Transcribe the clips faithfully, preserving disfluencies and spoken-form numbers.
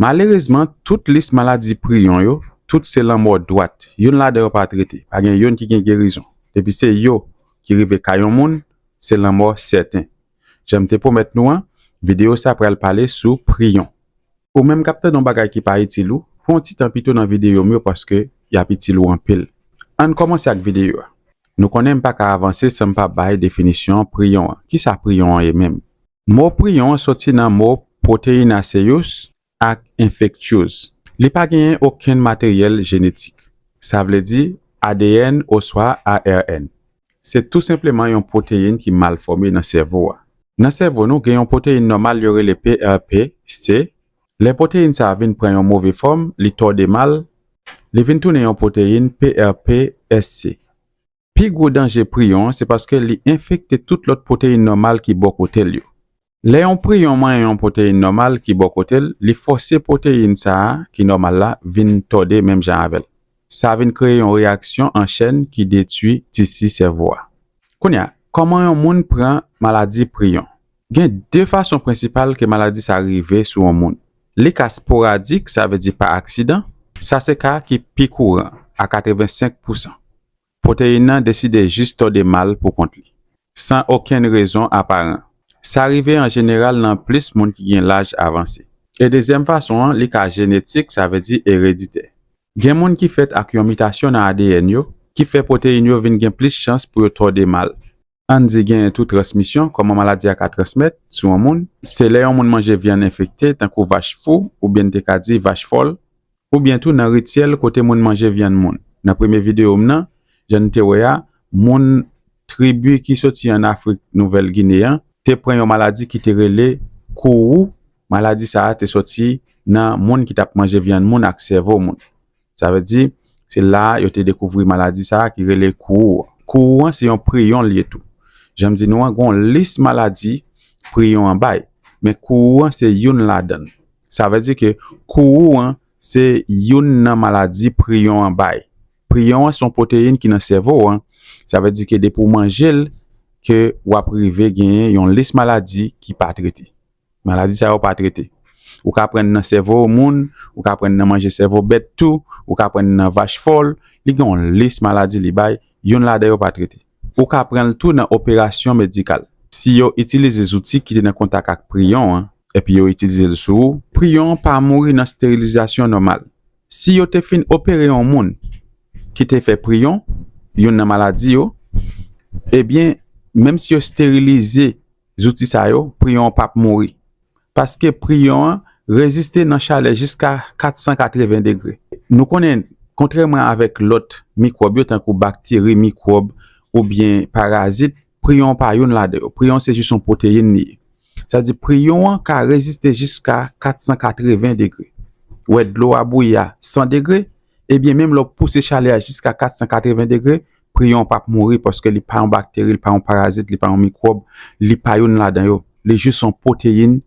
Malerezman, tout lis maladi priyon yo, tout se lanmò dwat. Youn ladan yo pa trete. Pa gen youn ki gen gerizon. Depi se yo ki rive kay yon moun, se lanmò sèten. Jan m te pwomèt nou an, videyo sa pral pale sou priyon. Ou menm k ap tande yon bagay ki pa itil ou, pran yon ti tan pito nan videyo m yo paske y ap itil ou anpil. Ann kòmanse ak videyo a. Nou konnen m pa ka avanse san m pa bay definisyon priyon an. Kisa priyon an ye menm? Mo priyon an soti nan mo proteinaceous ak infectious. Li pa genyen okenn materyèl jenetik. Sa vle di A D N oswa A R N. Se tou senpleman yon pwoteyin ki mal fòme nan sèvo a. Nan sèvo nou, gen yon pwoteyin nòmal yo rele P R P C. Lè pwoteyin sa a vin pran yon move fòm, li tòde mal, li vin tounen yon pwoteyin P R P S C. Pi gwo danje priyon an, se paske li enfekte tout lòt pwoteyin nòmal ki bò kote l yo. Lè yon priyon manyen yon pwoteyin nòmal ki bò kote l, li fòse pwoteyin sa a ki nòmal la vin tòde menm jan avè l. Sa vin kreye yon reyaksyon an chèn ki detwi tisi sèvo a. Kounye a, kòman yon moun pran maladi priyon? Gen de fason prensipal ke maladi sa rive sou yon moun. Li ka sporadik, sa vle di pa aksidan. Sa se ka ki pi kouran, a katrevensenk pousan. Pwoteyin nan deside jis tòde mal pou kont li, san okenn rezon aparan. Sa rive an jeneral nan plis moun ki gen laj avanse. E dezyèm fason an, li ka jenetik, sa vle di ereditè. Gen moun ki fèt ak yon mitasyon nan A D N yo, ki fè pwoteyin yo vin gen plis chans pou yo tòde mal. Ann di gen tou transmisyon, kòman maladi a ka transmèt sou yon moun. Se lè yon moun manje vyann enfekte, tankou vach fou, oubyen n te ka di vach fòl, oubyen tou nan rityèl kote moun manje vyann moun. Nan premye videyo m nan, jan n te wè a, moun tribi ki soti ann Afrik Nouvèl Gine an te pran yon maladi ki te rele kourou. Maladi sa a te soti nan moun ki t ap manje vyann moun ak sèvo moun. Sa vle di, se la a yo te dekouvri maladi sa a ki rele kourou an. Kourou an se yon priyon li ye tou. Jan m di nou an, gen yon lis maladi priyon an bay, men kourou an se youn ladan l. Sa vle di ke kourou an se youn nan maladi priyon an bay. Priyon an se yon pwoteyin ki nan sèvo w an. Sa vle di ke depi w manje l, ke w ap rive genyen yon lis maladi ki pa trete. Maladi sa yo pa trete. Ou ka pran l nan sèvo moun, ou ka pran l nan manje sèvo bèt tou, ou ka pran l nan vach fòl, li gen yon lis maladi li bay, youn ladan yo pa trete. Ou ka pran l tou nan operasyon medikal. Si yo itilize zouti ki te nan kontak ak priyon an, epi yo itilize l sou ou, priyon an pa mouri nan sterilizasyon nòmal. Si yo te fin opere yon moun ki te fè priyon, youn nan maladi yo, ebyen, menm si yo sterilize zouti sa yo, priyon an p ap mouri. Paske priyon an reziste nan chalè jiska kat san katreven degre. Nou konnen, kontrèman avèk lòt mikwòb yo, tankou bakteri, mikwòb, oubyen parazit, priyon an pa youn ladan yo. Priyon an se jis yon pwoteyin li ye. Sa di priyon an ka reziste jiska kat san katreven degre. Ou wè dlo a bouyi a san degre, ebyen menm lè w pouse chalè a jiska kat san katreven degre, priyon an p ap mouri paske li pa yon bakteri, li pa yon parazit, li pa yon mikwòb, li pa youn ladan yo. Li jis yon pwoteyin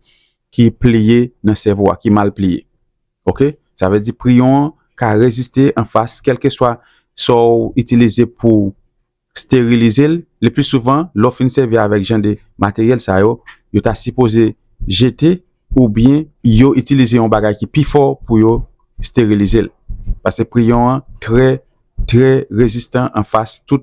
ki pliye nan sèvo a, ki mal pliye. Oke? Sa vle di priyon an ka reziste anfas kèlkeswa sa w itilize pou sterilize l. Le pli souvan, lè w fin sèvi avèk jan de materyèl sa yo, yo ta sipoze jete oubyen yo itilize yon bagay ki pi fò pou yo sterilize l. Paske priyon an trè, trè rezistan anfas tout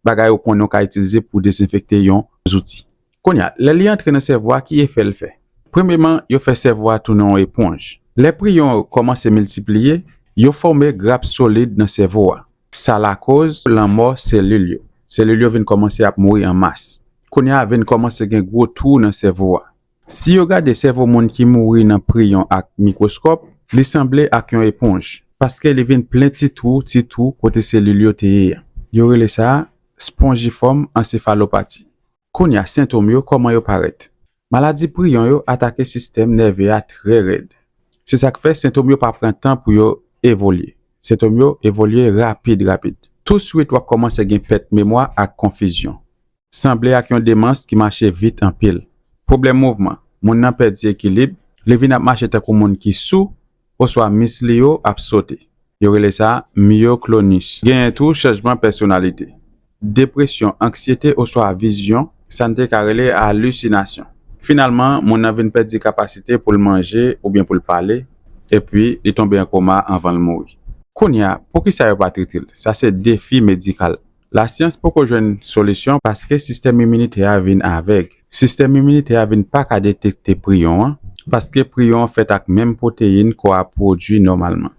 bagay ou konnen w ka itilize pou dezenfekte yon zouti. Kounye a, lè li antre nan sèvo a, ki efè l fè? Premyeman, yo fè sèvo a tounen yon eponj. Lè priyon yo kòmanse miltipliye, yo fòme grap solid nan sèvo a. Sa lakoz lanmò selil yo. Selil yo vin kòmanse ap mouri an mas. Kounye a, vin kòmanse gen gwo twou nan sèvo a. Si yo gade sèvo moun ki mouri nan priyon ak mikwoskòp, li sanble ak yon eponj, paske li vin plen ti twou, ti twou kote selil yo te ye a. Yo rele sa sponjifòm ansefalopati. Kounye a, sentòm yo, kòman yo parèt? Maladi priyon yo atake sistèm nève a trè rèd. Se sa k fè sentòm yo pa pran tan pou yo evolye. Sentòm yo evolye rapid, rapid. Touswit, w ap kòmanse gen pèt memwa ak konfizyon. Sanble ak yon demans ki mache vit anpil. Pwoblèm mouvman. Moun nan pèdi ekilib, li vin ap mache tankou moun ki sou, oswa mis li yo ap sote. Yo rele sa myoklonis. Genyen tou chanjman pèsonalite. Depresyon, anksyete oswa vizyon, sa n te ka rele alisinasyon. Finalman, moun nan vin pèdi kapasite pou l manje oubyen pou l pale. epi li tonbe an koma anvan l mouri. Kounye a, poukisa yo pa trete l? Sa se defi medikal. Lasyans poko jwenn solisyon paske sistèm iminitè a vin avèg. Sistèm iminitè a vin pa ka detekte priyon an, paske priyon an fèt ak menm pwoteyin kò a pwodui nòmalman.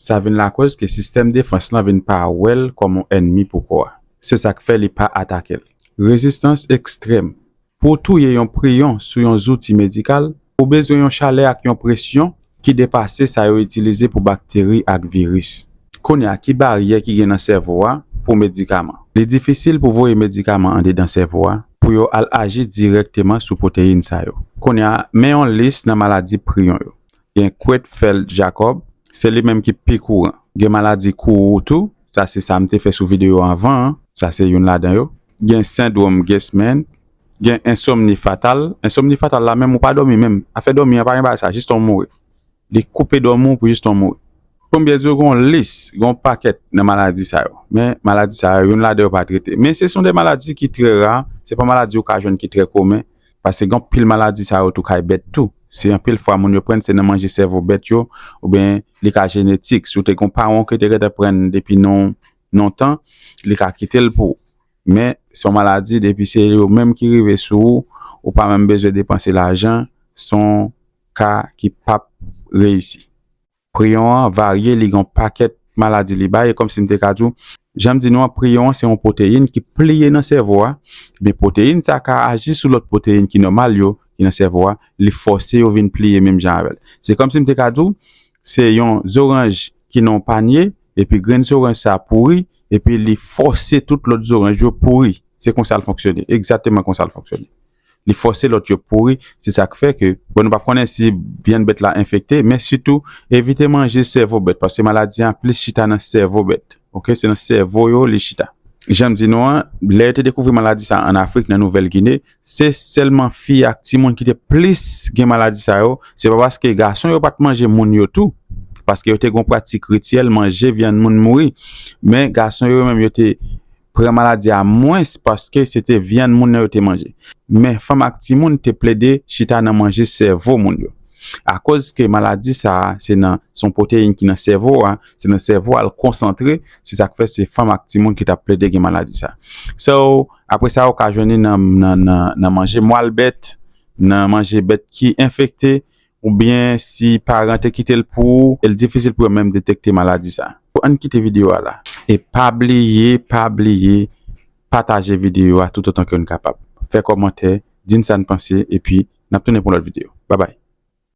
Sa vin lakòz ke sistèm defans lan vin pa wè l kòm yon ènmi pou kò a. Se sa k fè li pa atake l. Rezistans ekstrèm. Pou w touye yon priyon sou yon zouti medikal, ou bezwen yon chalè ak yon presyon ki depase sa yo itilize pou bakteri ak viris. Kounye a, ki baryè ki gen nan sèvo a pou medikaman? Li difisil pou voye medikaman andedan sèvo a pou yo al aji dirèkteman sou pwoteyin sa yo. Kounye a, men yon lis nan maladi priyon yo. Gen Creutzfeldt-Jakob, se li menm ki pi kouran. Gen maladi Kouro tou, sa se sa m te fè sou videyo anvan an, sa se youn ladan yo. Gen sendwòm Gerstmann, gen ensomni fatal. Ensomni fatal la menm, ou pa dòmi menm. Afè dòmi an pa gen bagay sa, jis ou mouri. Li koupe dòmi w pou jis ou mouri. Pou m byen di w, gen yon lis, gen yon pakèt nan maladi sa yo. Men maladi sa yo, youn ladan yo pa trete. Men se son de maladi ki trè ra, se pa maladi ou ka jwenn ki trè komen, paske gen anpil maladi sa yo tou kay bèt tou. Se anpil fwa moun yo pran se nan manje sèvo bèt yo, oubyen li ka jenetik. Si w te gen yon paran w ki te gentan pran depi non, lontan, li ka kite l pou ou. Men se yon maladi, depi se yo menm ki rive sou ou, ou pa menm bezwen depanse lajan, se yon ka ki p ap reyisi. Priyon an varye, li gen yon pakèt maladi li bay, e kòmsi m te ka di w, jan m di nou an, priyon an se yon pwoteyin ki pliye nan sèvo a, men pwoteyin sa ka aji sou lòt pwoteyin ki nòmal yo, ki nan sèvo a, li fòse yo vin pliye menm jan avè l. Se kòmsi m te ka di w, se yon zoranj ki nan yon panye, epi grenn zoranj sa pouri, epi li fòse tout lòt zoranj yo pouri. Se konsa l fonksyone, egzakteman konsa l fonksyone. Li fòse lòt yo pouri, se sa k fè ke, bon, nou p ap konnen si vyann bèt la enfekte, men sitou evite manje sèvo bèt, paske maladi an plis chita nan sèvo bèt. Oke, se nan sèvo yo li chita. Jan m di nou an, lè yo te dekouvri maladi sa an Afrik, nan Nouvèl Gine, se sèlman fi ak timoun ki te plis gen maladi sa yo. Se pa paske gason yo pa t manje moun yo tou, paske yo te gen yon pratik rityèl manje vyann moun mouri, men gason yo menm yo te pran maladi a mwens paske se te vyann moun nan yo te manje. Men fanm ak timoun te plede chita nan manje sèvo moun yo. Akoz ke maladi sa a, se nan, se yon pwoteyin ki nan sèvo a, se nan sèvo a l konsantre, se sa k fè se fanm ak timoun ki t ap plede gen maladi sa. So, apre sa, ou ka jwenn li nan, nan, nan, nan manje mwal bèt, nan manje bèt ki enfekte, oubyen si paran te kite l pou ou, e l difisil pou yo menm detekte maladi sa. Ann kite videyo a la. E pa bliye, pa bliye, pataje videyo a toutotan ke n kapab. Fè kòmantè, di n sa n panse, epi n ap tounen pou yon lòt videyo. Babay.